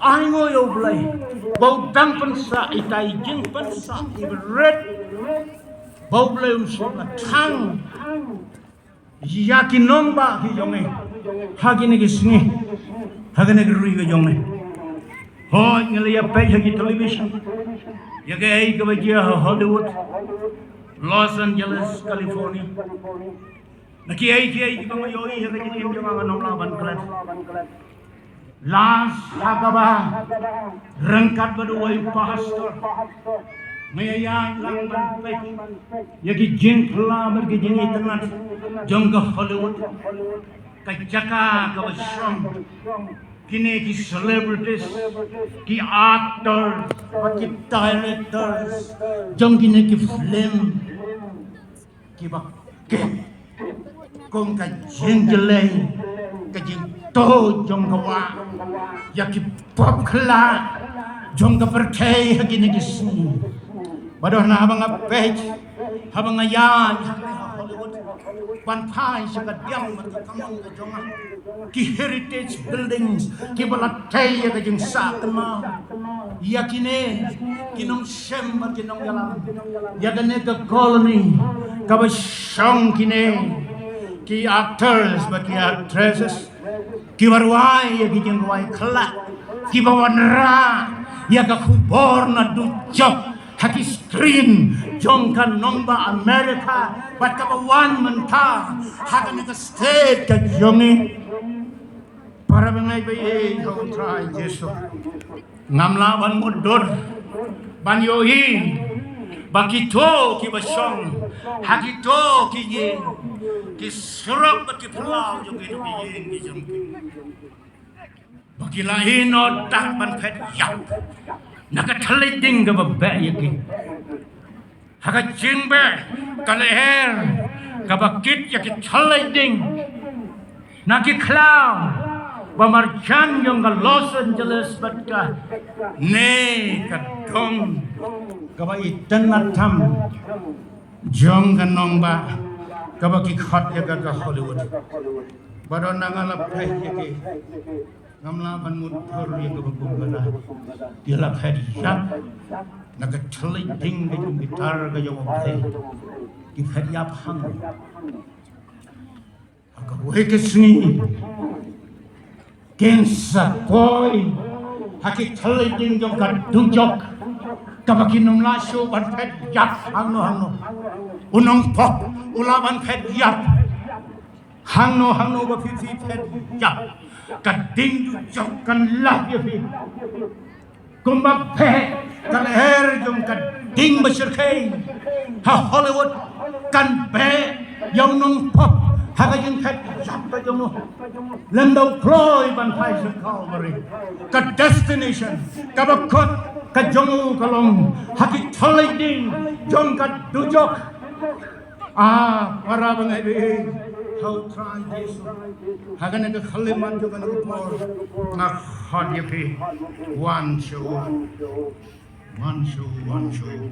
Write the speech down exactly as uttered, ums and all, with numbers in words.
Ai nguh ïa U Blei ba u dang pynsah ita i jingpynsah iba rit, ba U Blei un shu la thang ïa ki nongbah ki jong ngi ha kine ki sngi, ha kine ki ri ki jong ngi. Hooid, ngi la ïa peit ha ki television ïa kaei kaba jia ha Hollywood, Los Angeles, California. Na kiei kiei kiba nga ïohi ha ka jingim jong nga, ngam lah ban klet. Last ha kaba ryngkat bad uwei u pastor, nga ïa ïaid lang ban peit ïa ki jingphla bad ki jingitynnad jong ka Hollywood, ka jaka kaba shong kine ki celebrities, ki actors bad ki directors jong kine ki film, kiba kit kum ka jingjlei, ka jingtuid jong ka wah ïa ki pop khla jong ka pyrthei ha kine ki sngi. Bad haba nga peit, haba nga ïaid ha Hollywood ban phai sha ka diang bad ka kamon ka jong nga, ki heritage buildings kiba la tei ïa ka jingsah kynmaw ïa kine ki nongshem bad ki nongïalam, ïa kane ka colony kaba shong kine ki actors bad ki actresses kiba rwai ïa ki jingrwai khlad, kiba wanrah ïa ka khubor na dujok ha ki screen jong ka nongbah America bad kaba wan mynta ha kane ka state ka jong ngi. Para bangeit ba ïeit ha U Trai Jisu, ngam lah ban mutdur ban ïohi ba kito kiba shong ha kito ki ïing, ki surok bad ki phyllaw jong kito ki ïing ki jong ki, ba ki la ïehnoh ban phet ïap na ka thylliej ding kaba beh ïa ki. Ha ka jingbeh ka lyer kaba kit ïa ki thylliej ding na ki khlaw ba marjan jong ka Los Angeles bad kane ka dong kaba itynnad tam jong ka nongbah kaba ki khot ïa ka ka Hollywood. Bad haba nga la peit ïa ki, ngam lah ban mutdur ïa kaba kum kata. Ki la phet ïap na ka thylliej ding ka jong ki tar ka jong U Blei. Ki phet ïap hangno? Ha kawei ka sngi kin sa poi ha ki thylliej ding jong ka dujok kaba kin ym lah shuh ban phet ïap hangno hangno. U nongpop u lah ban phet ïap hangno hangno ba phi phi phet ïap. Ka ding dujok kan lap ïa phi. Kumba beh ka lyer jong ka ding ba shyrkhei ha Hollywood, kan beh ïa u nongpop ha ka jingphet ïap ka jong u. Lymda u kloi ban phai sha Calvary, ka destination kaba kut ka jong u ka long ha ki thylliej ding jong ka dujok. Ah, para bangeit ba ïeit ha U Trai Jisu, ha kane ka khyllipmat jong kane ka por nga khot ïa phi, wan sha u, wan sha u, wan sha u.